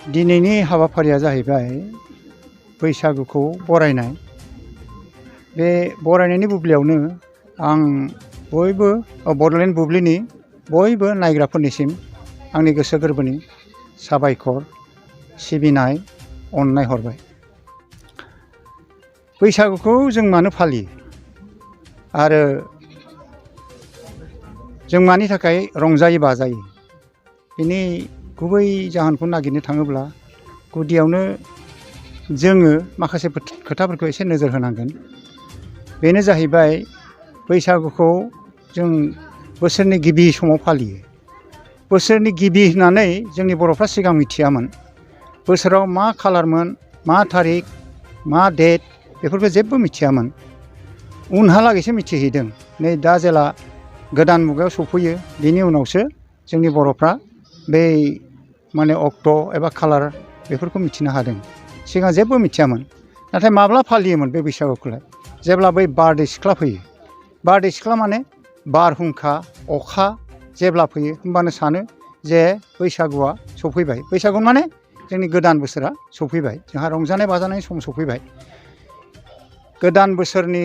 दिनैनि हाबाफारिया जाहैबाय बैसागुखौ बरायनाय। बे बरायनायनि बुब्लियावनो आं बयबो बड'लेण्ड बुब्लिनि बयबो नायग्राफोरनिसिम आंनि गोसो गोरबोनि साबायखर सिबिनाय अननाय हरबाय। बैसागुखौ जों मानो फालियो आरो जों मानि थाखाय रंजायो बाजायो, बिनि गुबै जाहोनखौ नागिरनो थाङोब्ला गुदियावनो जोङो माखासे खोथाफोरखौ एसे नोजोर होनांगोन। बेनो जाहैबाय बैसागुखौ जों बोसोरनि गिबि समाव फालियो। बोसोरनि गिबि होननानै जोंनि बर'फ्रा सिगां मिथियामोन। बोसोराव मा खालारमोन, मा थारिख, मा डेट बेफोरखौ जेबो मिथियामोन। उनहालागैसो मिथिहैदों। नै दा जेला गोदान मुगायाव सफैयो बिनि उनावसो जोंनि बर'फ्रा बै माने अक्ट' एबा खालार बेफोरखौ मिथिनो हादों। सिगां जेबो मिथियामोन। नाथाय माब्ला फालियोमोन बे बैसागुखौलाय? जेब्ला बै बारदै सिख्ला फैयो। बारदै सिख्ला माने बारहुंखा अखा जेब्ला फैयो होमबानो सानो जे बैसागुआ सफैबाय। बैसागु माने जोंनि गोदान बोसोरा सफैबाय। जोंहा रंजानाय बाजानाय सम सफैबाय। गोदान बोसोरनि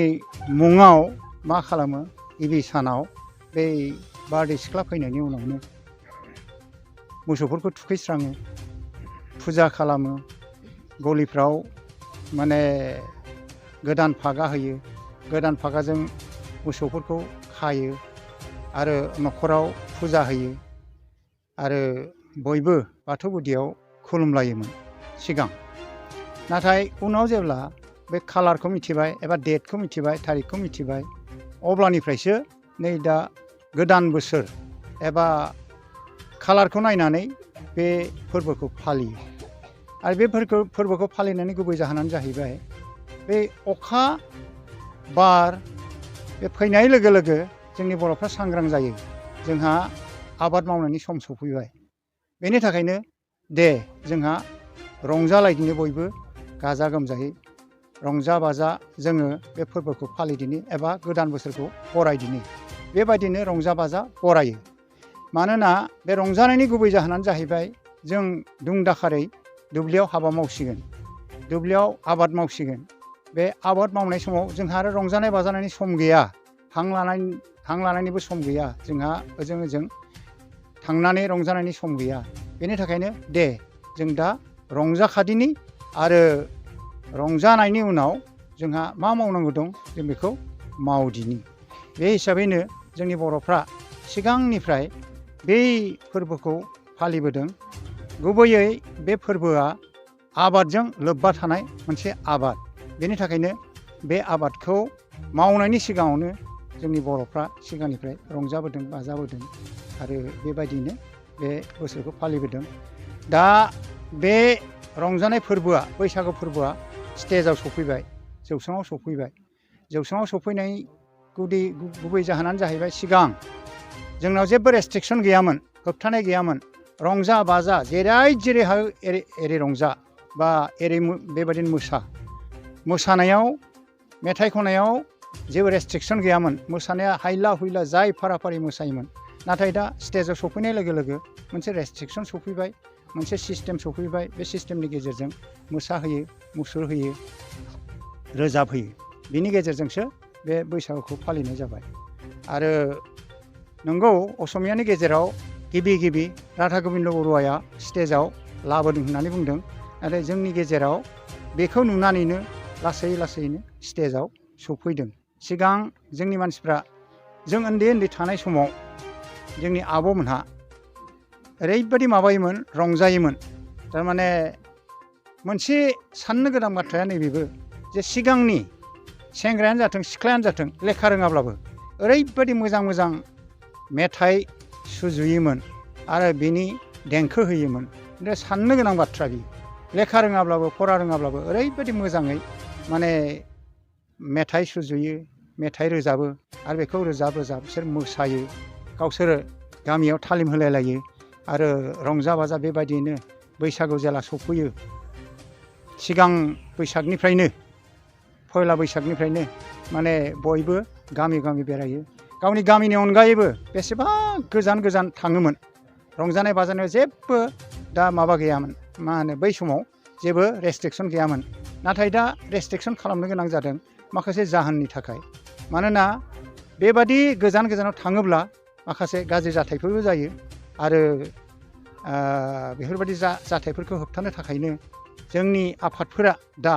मुङाव मा खालामो? गिबि सानाव बै बारदै सिख्ला फैनायनि उनावनो मोसौफोरखौ थुखैस्राङो, फुजा खालामो, गलिफ्राव माने गोदान फागा होयो, गोदान फागाजों मोसौफोरखौ खायो आरो न'खराव फुजा होयो आरो बयबो बाथौ गुदियाव खुलुमलायोमोन सिगां। नाथाय उनाव जेब्ला बे खालारखौ मिथिबाय एबा डेटखौ मिथिबाय, थारिखखौ मिथिबाय, अब्लानिफ्रायसो नै दा गोदान बोसोर एबा खालारखौ नायनानै बे फोरबोखौ फालियो। आरो बे फोरबोखौ फालिनायनि गुबै जाहोनानो जाहैबाय बे अखा बार बे फैनाय लोगो लोगो जोंनि बर'फ्रा सांग्रां जायो। जोंहा आबाद मावनायनि सम सफैबाय। बेनि थाखायनो दे जोंहा रंजालायदिनो बयबो गाजा गोमजायै रंजा बाजा जोङो बे फोरबोखौ फालिदिनि एबा गोदान बोसोरखौ बरायदिनि। बेबायदिनो रंजा बाजा बरायो। मानोना बे रंजानायनि गुबै जाहोनानो जाहैबाय जों दुं दाखारै दुब्लियाव हाबा मावसिगोन, दुब्लियाव आबाद मावसिगोन। बे आबाद मावनाय समाव जोंहा आरो रंजानाय बाजानायनि सम गैया, हां लानायनिबो सम गैया, जोंहा ओजों थांनानै रंजानायनि सम गैया। बेनि थाखायनो दे जों दा रंजाखादिनि आरो रंजानायनि उनाव जोंहा मा मावनांगौ दं जों बेखौ मावदिनि। बे हिसाबैनो जोंनि बर'फ्रा सिगांनिफ्राय बै फोरबोखौ फालिबोदों। गुबैयै बे फोरबोआ आबादजों लोब्बा थानाय मोनसे आबाद। बेनि थाखायनो बे आबादखौ मावनायनि सिगाङावनो जोंनि बर'फ्रा सिगांनिफ्राय रंजाबोदों बाजाबोदों आरो बेबायदिनो बे बोसोरखौ फालिबोदों। दा बे रंजानाय फोरबोआ, बैसागु फोरबोआ स्टेजाव सफैबाय, जौस्राङाव सफैबाय। जौस्राङाव सफैनाय गुबै जाहोनानो जाहैबाय सिगां जोंनाव जेबो रेस्ट्रिकसन गैयामोन, होबथानाय गैयामोन। रंजा बाजा जेरै हायो एरै रंजा बा एरै बेबायदिनो मोसानायाव मेथाइ खननायाव जेबो रेस्ट्रिकसन गैयामोन। मोसानाया हायला हुइला जाय फाराफारि मोसायोमोन। नाथाय दा स्टेजाव सफैनाय लोगो लोगो मोनसे रेस्ट्रिकसन सफैबाय, मोनसे सिस्टेम सफैबाय। बे सिस्टेमनि गेजेरजों मोसाहोयो, मुसुरहोयो, रोजाबहोयो। बिनि गेजेरजोंसो बे बैसागुखौ फालिनाय जाबाय। आरो नंगौ, असमियानि गेजेराव गिबि राधा गबिन्द बरुवाया स्टेजाव लाबोदों होननानै बुंदों। नाथाय जोंनि गेजेराव बेखौ नुनानैनो लासैनो स्टेजाव सफैदों। सिगां जोंनि मानसिफ्रा, जों उन्दै थानाय समाव जोंनि आब'मोनहा ओरैबायदि माबायोमोन, रंजायोमोन। थारमाने मोनसे साननो गोनां बाथ्राया नैबेबो जे सिगांनि सेंग्रायानो जाथों सिख्लायानो जाथों लेखा रोङाब्लाबो ओरैबायदि मोजां मेथाइ सुजुयोमोन आरो बिनि देंखो होयोमोन। साननो गोनां बाथ्रा बियो। लेखा रोङाब्लाबो फरा रोङाब्लाबो ओरैबायदि मोजाङै माने मेथाइ सुजुयो, मेथाइ रोजाबो आरो बेखौ रोजाब बिसोर मोसायो। गावसोरो गामियाव तालिम होलायलायो आरो रंजा बाजा बेबायदियैनो बैसागु जेला सफैयो, सिगां बैसागनिफ्रायनो, पयला बैसागनिफ्रायनो माने बयबो गामि बेरायो। गावनि गामिनि अनगायैबो बेसेबा गोजान थाङोमोन। रंजानाय बाजानायाव जेबो दा माबा गैयामोन मा होनो बै समाव जेबो रेस्ट्रिकसन गैयामोन नाथाय दा रेस्ट्रिकसन खालामनो गोनां जादों माखासे जाहोननि थाखाय मानोना बेबादि गोजान गोजानाव थाङोब्ला माखासे गाज्रि जाथायफोरबो जायो आरो बेफोरबायदि जाथायफोरखौ होबथानो थाखायनो जोंनि आफादफोरा दा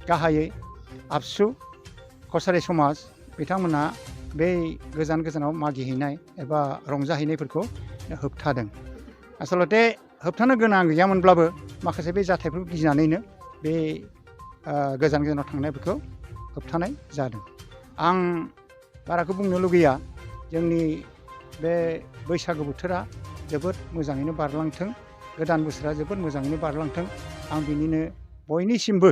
गाहायै आबसु कसारि समाज बिथांमोना बै गोजान गोजानाव मागिहैनाय एबा रंजाहैनायफोरखौ होबथादों आसलते होबथानो गोनां गैयामोनब्लाबो माखासे बे जाथायफोरखौ गिनानैनो बे गोजान गोजानाव थांनायफोरखौ होबथानाय जादों आं बाराखौ बुंनो लुगैया जोंनि बे बैसागु बोथोरा जोबोद मोजाङैनो बारलांथों गोदान बोसोरा जोबोद मोजाङैनो बारलांथों आं बिनिनो बयनिसिमबो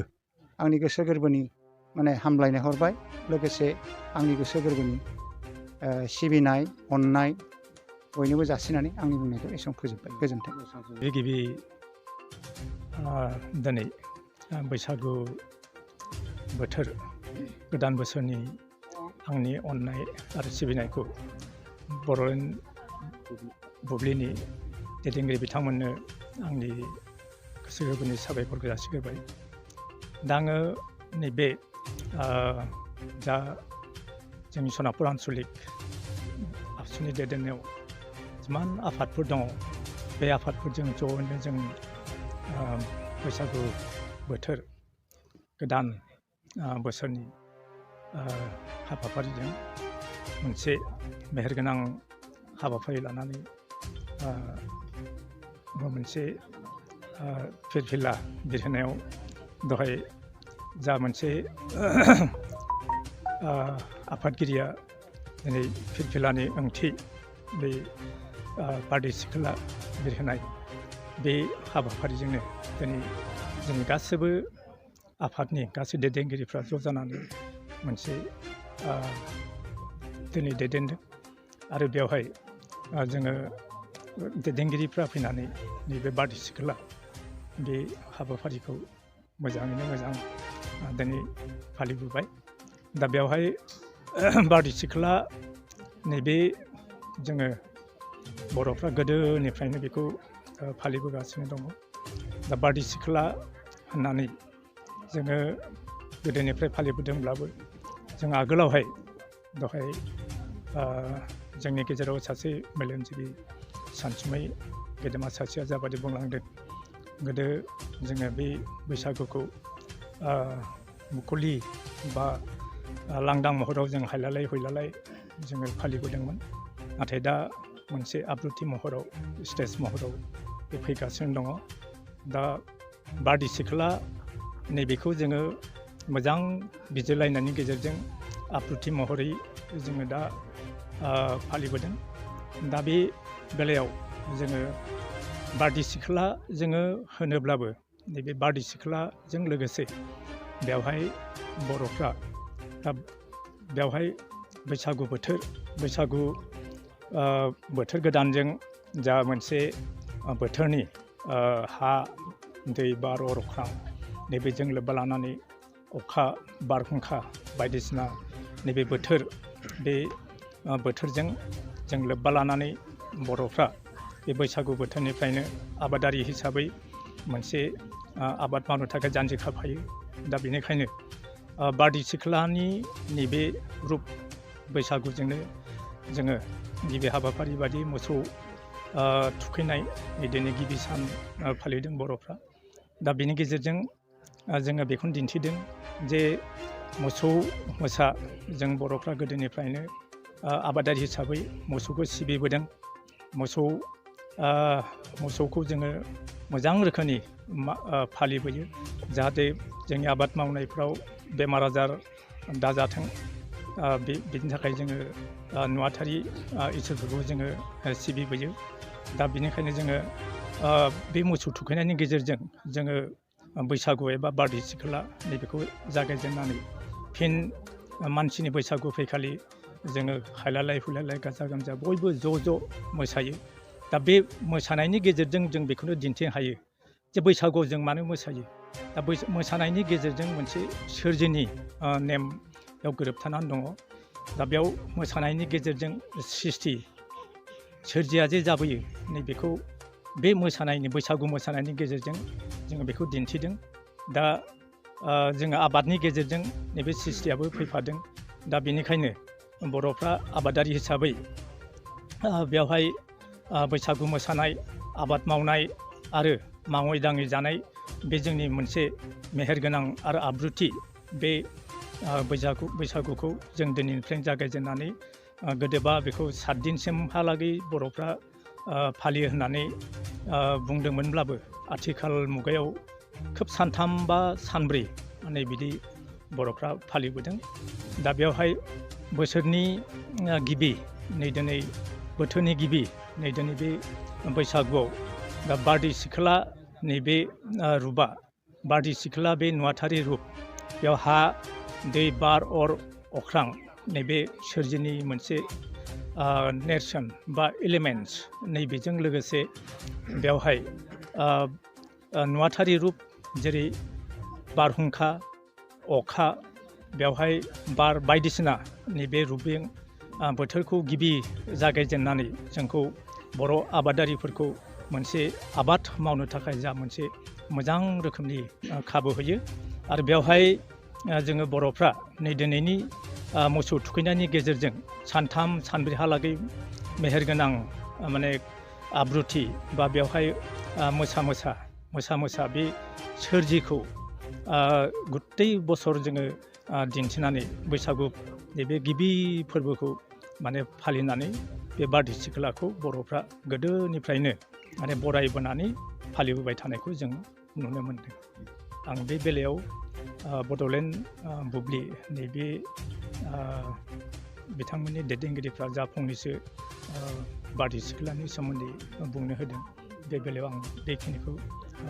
आंनि गोसो गोरबोनि माने हामलायनाय हरबाय लोगोसे आंनि गोसो गोरबोनि सिबिनाय अननाय बयनोबो जासिनानै आंनि बुंनायखौ एसेबां फोजोबबाय गोजोन्थों गिबि दिनै बैसागु बोथोर गोदान बोसोरनि आंनि अननाय आरो सिबिनायखौ बर'लेण्ड बुब्लिनि दैदेनगिरि बिथांमोननो आंनि गोसो गोरबोनि साबायखरखौ जासिग्रोबाय दा आङो नैबे जा जोंनि सनापुर आन्सलिक आबसुनि दैदेननायाव जिमान आफादफोर दङ बे आफादफोरजों ज'यैनो जों बैसागु बोथोर गोदान बोसोरनि हाबाफारिजों मोनसे मेहेरगोनां हाबाफारि लानानै मोनसे फिरफिला बिरहोनायाव दहाय जा मोनसे आफादगिरिया दिनै फिरफिलानि ओंथि बे बारदै सिख्ला बिरहोनाय बे हाबाफारिजोंनो दिनै जोंनि गासैबो आफादनि गासै दैदेनगिरिफ्रा ज' जानानै मोनसे दिनै दैदेनदों आरो बेवहाय जोङो दैदेनगिरिफ्रा फैनानै नैबे बारदै सिख्ला बे हाबाफारिखौ मोजाङैनो मोजां दिनै फालिबोबाय दा बेवहाय बारदै सिख्ला नैबे जोङो बर'फ्रा गोदोनिफ्रायनो बेखौ फालिबोगासिनो दङ दा बारदै सिख्ला होननानै जोङो गोदोनिफ्राय फालिबोदोंब्लाबो जों आगोलावहाय दहाय जोंनि गेजेराव सासे मेलेमजिबि सानसुमै गेदेमा सासेया जाबादि बुंलांदों गोदो जोङो बे बैसागुखौ मुखुलि बा लांदां महराव जों हायलालाय हुइलालाय जोङो फालिबोदोंमोन नाथाय दा मोनसे आब्रुथि महराव स्टेज महराव बे फैगासिनो दङ दा बारदै सिख्ला नैबेखौ जोङो मोजां बिजिरलायनायनि गेजेरजों आब्रुथि महरै जोङो दा फालिबोदों दा बे बेलायाव जोङो बारदै सिख्ला जोङो होनोब्लाबो नैबे बारदै सिख्लाजों लोगोसे बेवहाय बर'फ्रा बेवहाय बैसागु बोथोर गोदानजों जा मोनसे बोथोरनि हा दै बार अख्रां नैबेजों लोब्बा लानानै अखा बारहुंखा बायदिसिना नैबे बोथोर बे बोथोरजों जों लोब्बा लानानै बर'फ्रा बे बैसागु बोथोरनिफ्रायनो आबादारि हिसाबै मोनसे आबाद मावनो थाखाय जानजि खाफ्रायो दा बेनिखायनो बारदै सिख्लानि नैबे रुप बैसागुजोंनो जोङो गिबि हाबाफारि बादि मोसौ थुखैनाय बिदिनो गिबि सान फालिदों बर'फ्रा दा बेनि गेजेरजों जोङो बेखौनो दिन्थिदों जे मोसौ मोसा जों बर'फ्रा गोदोनिफ्रायनो आबादारि हिसाबै मोसौखौ सिबिबोदों मोसौखौ जोङो मोजां रोखोमनि फालिबोयो जाहाथे जोंनि आबाद मावनायफ्राव बेमार आजार दाजाथों बिनि थाखाय जोङो नुवाथारि इसोरफोरखौ जोङो सिबिबोयो दा बेनिखायनो जोङो बे मोसौ थुखैनायनि गेजेरजों जोङो बैसागु एबा बारदै सिख्ला नैबेखौ जागायजेननानै फिन मानसिनि बैसागु फैखालि जोङो हायलालाय हुइलालाय गाजा गोमजा बयबो ज' मोसायो दा बे मोसानायनि गेजेरजों जों बेखौनो दिन्थिनो हायो जे बैसागुआव जों मानो मोसायो दा मोसानायनि गेजेरजों मोनसे सोरजिनि नेमाव गोरोबथानानै दङ दा बेयाव मोसानायनि गेजेरजों सोरजिया जे जाबोयो नैबेखौ बे मोसानायनि बैसागु मोसानायनि गेजेरजों जोङो बेखौ दिन्थिदों। दा जोङो आबादनि गेजेरजों नैबे सृष्टियाबो फैफादों। दा बेनिखायनो बर'फ्रा आबादारि हिसाबै बेवहाय बैसागु मोसानाय, आबाद मावनाय आरो मावै दाङै जानाय बे जोंनि मोनसे मेहेरगोनां आरो आब्रुथि। बे बैसागुखौ जों दिनैनिफ्रायनो जागायजेननानै गोदोबा बेखौ 7 दिनसिमहालागै बर'फ्रा फालियो होननानै बुंदोंमोनब्लाबो आथिखाल मुगायाव खोब सानथाम बा सानब्रै माने बिदि बर'फ्रा फालिबोदों। दा बेवहाय बोसोरनि गिबि नै दिनै बोथोरनि गिबि नै दिनै बे बैसागुआव दा बारदै सिख्ला नैबे रुपआ बारदै सिख्ला बे नुवाथारि रुप बेयाव हा, दै, बार, अर, अख्रां नैबे सोरजिनि मोनसे नेरसोन बा एलिमेन्टस नैबेजों लोगोसे बेवहाय नुवाथारि रुप जेरै बारहुंखा, अखा, बेवहाय बार बायदिसिना नैबे रुपजों बोथोरखौ गिबि जागायजेननानै जोंखौ बर' आबादारिफोरखौ मोनसे आबाद मावनो थाखाय जा मोनसे मोजां रोखोमनि खाबु होयो। आरो बेवहाय जोङो बर'फ्रा नै दिनैनि मोसौ थुखैनायनि गेजेरजों सानथाम सानब्रैहालागै मेहेरगोनां माने आब्रुथि बा बेवहाय मोसा मोसा बे सोरजिखौ गुतै बोसोर जोङो दिन्थिनानै बैसागु नैबे गिबि फोरबोखौ माने फालिनानै बे बारदै सिख्लाखौ बर'फ्रा गोदोनिफ्रायनो माने बरायबोनानै फालिबोबाय थानायखौ जों नुनो मोनदों। आं बे बेलायाव बड'लेण्ड बुब्लि नैबे बिथांमोननि दैदेनगिरिफ्रा जा फंनैसो बारदै सिख्लानि सोमोन्दै बुंनो होदों, बे बेलायाव आं बेखिनिखौ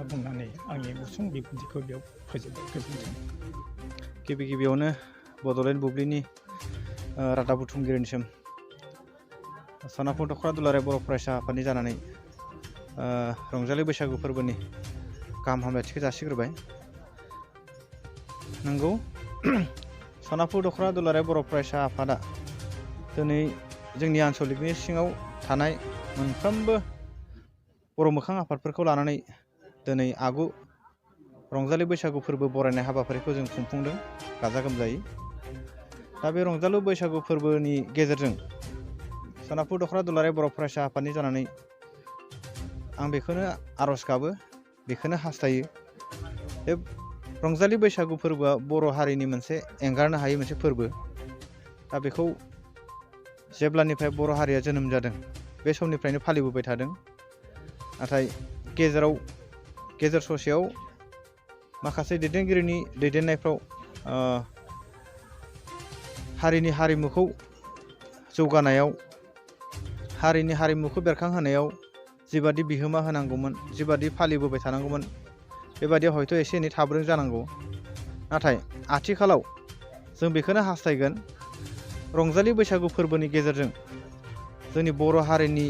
बुंनानै आंनि गुसुं बिबुंथिखौ बेयाव फोजोबबाय। गोजोन्थों। गिबियावनो बड'लेण्ड बुब्लिनि रादाब बुथुमगिरिनिसिम सनापुर दख'रा दुलाराय बर' फरायसा आफादनि जानानै रंजालि बैसागु फोरबोनि गाहाम हामलायथिखौ जासिग्रोबाय। नंगौ, सनापुर दख'रा दुलाराय बर' फरायसा आफादा दिनै जोंनि आन्सलिकनि सिङाव थानाय मोनफ्रोमबो बर' मोखां आफादफोरखौ लानानै दिनै आगु रंजालि बैसागु फोरबो बरायनाय हाबाफारिखौ जों खुंफुंदों गाजा गोमजायै। दा बे रंजालु बैसागु फोरबोनि गेजेरजों सनापुर दख'रा दुलाराय बर' फरायसा आफादनि जानानै आं बेखौनो आर'ज गाबो, बेखौनो हास्थायो। बे रंजालि बैसागु फोरबोआ बर' हारिनि मोनसे एंगारनो हायै मोनसे फोरबो। दा बेखौ जेब्लानिफ्राय बर' हारिया जोनोम जादों बे समनिफ्रायनो फालिबोबाय थादों। नाथाय गेजेर ससेयाव माखासे दैदेनगिरिनि दैदेननायफ्राव हारिनि हारिमुखौ जौगानायाव, हारिनि हारिमुखौ बेरखांहोनायाव जिबादि बिहोमा होनांगौमोन, जिबादि फालिबोबाय थानांगौमोन, बेबादियाव हयथ' एसे एनै थाबोदों जानांगौ। नाथाय आथिखालाव जों बेखौनो हास्थायगोन, रंजालि बैसागु फोरबोनि गेजेरजों जोंनि बर' हारिनि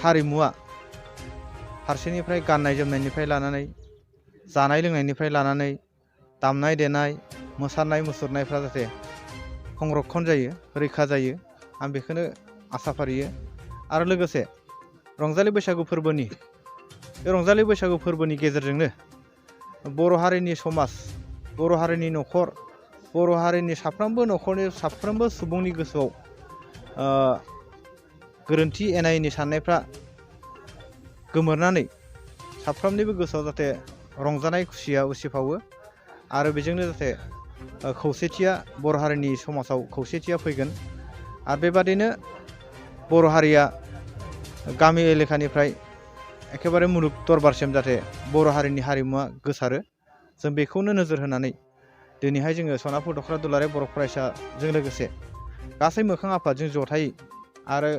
हारिमुवा फारसेनिफ्राय गाननाय जोमनायनिफ्राय लानानै, जानाय लोंनायनिफ्राय लानानै, दामनाय देनाय, मोसानाय मुसुरनायफ्रा जाहाथे संरक्षण जायो, रैखा जायो, आं बेखौनो आसा फारियो। आरो लोगोसे रंजालि बैसागु फोरबोनि गेजेरजोंनो बर' हारिनि समाज, बर' हारिनि न'खर, बर' हारिनि साफ्रोमबो न'खरनि साफ्रोमबो सुबुंनि गोसोआव गोरोन्थि एना एनि साननायफ्रा गोमोरनानै साफ्रोमनिबो गोसोआव जाहाथे रंजानाय खुसिया उसिफावो। आरो बेजोंनो जाहाथे खौसेथिया बर' हारिनि समाजाव खौसेथिया फैगोन। आरो बेबादिनो बर' हारिया गामि एलेखानिफ्राय एखेबारे मुलुग दरबारसिम जाहाथे बर' हारिनि हारिमुवा गोसारो, जों बेखौनो नोजोर होनानै दिनैहाय जोङो सनापुर दख'रा दुलाराय बर' फरायसाजों लोगोसे गासै मोखां आफादजों जथायै आरो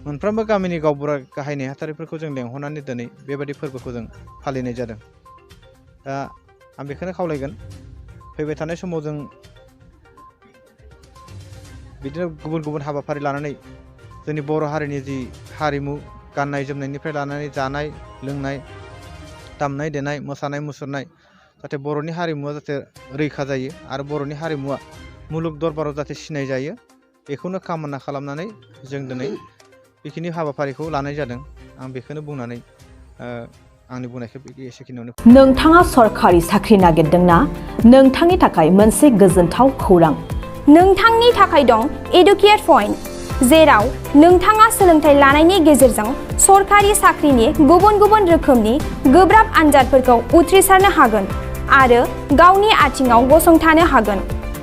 मोनफ्रोमबो गामिनि गावबुरा गाहाय नेहाथारिफोरखौ जों लेंहरनानै दिनै बेबायदि फोरबोखौ जों फालिनाय जादों। दा आं बेखौनो खावलायगोन, फैबाय थानाय समाव जों बिदिनो गुबुन गुबुन हाबाफारि लानानै जोंनि बर' हारिनि जि हारिमु, गाननाय जोमनायनिफ्राय लानानै जानाय लोंनाय, दामनाय देनाय, मोसानाय मुसुरनाय, जाहाथे बर'नि हारिमुवा जाहाथे रैखा जायो आरो बर'नि हारिमुवा मुलुग दरबाराव जाहाथे सिनाय जायो, बेखौनो कामना खालामनानै जों दिनै बेखिनि हाबाफारिखौ लानाय जादों। आं बेखौनो बुंनानै आंनि बुंनायखौ बिदि एसेखिनियावनो नोंथाङा सरखारि साख्रि नागिरदोंना नोंथांनि थाखाय मोनसे गोजोनथाव खौरां नोंथांनि थाखाय दं एडुकेट पइन्ट जेराव नोंथाङा सोलोंथाइ लानायनि गेजेरजों सरखारि साख्रिनि गुबुन गुबुन रोखोमनि गोब्राब आनजादफोरखौ उथ्रिसारनो हागोन आरो गावनि आथिङाव गसंथानो हागोन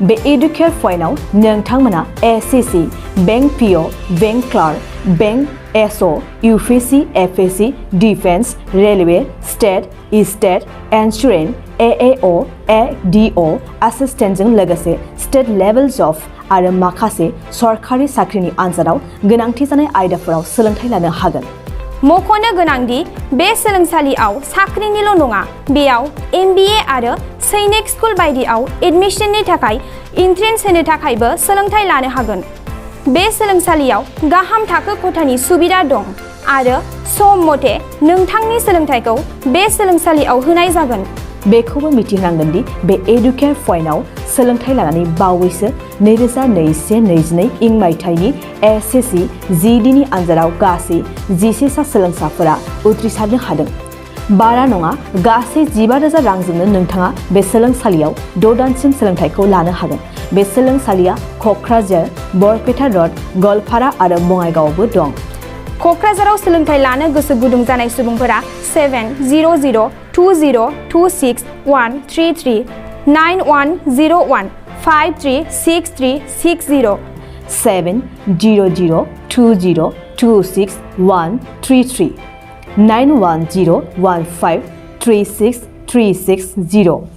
बे एडुकेट पइन्टआव नोंथांमोना SSC bank PO bank clerk bank SO UPSC FSC defence railway state insurance AAO ADO एसिस्टेन्टजों लोगोसे स्टेट लेभेल जब आरो माखासे सरखारि साख्रिनि आनजादाव गोनांथि जानाय आयदाफोराव सोलोंथाइ लानो हागोन मख'नो गोनांदि बे सोलोंसालियाव साख्रिनिल' नङा बेयाव MBA आरो सैनिक स्कुल बायदियाव एडमिशननि थाखाय एन्ट्रेन्स होनो थाखायबो सोलोंथाइ लानो हागोन बे सोलोंसालियाव गाहाम थाखो खथानि सुबिदा दं आरो सम मथे नोंथांनि सोलोंथाइखौ बे सोलोंसालियाव होनाय जागोन बेखौबो मिथिनांगोन दि बे एडुकेट पइन्टआव सोलोंथाइ लानानै बावैसो 2021-22 इं मायथाइनि एसएससि जिडिनि आनजादाव गासै 11 सा सोलोंसाफोरा उथ्रिसारनो हादों बारा नङा गासै 15,000 रांजोंनो नोंथाङा बे सोलोंसालियाव 6 दानसिम सोलोंथाइखौ लानो हागोन बे सोलोंसालिया क'क्राझार बरपेटा रड गवालपारा आरो बङाइगावआवबो दं क'क्राझाराव सोलोंथाइ लानो गोसो गुदुं जानाय सुबुंफोरा 70020261333 9101 536360 70020261333 9101536360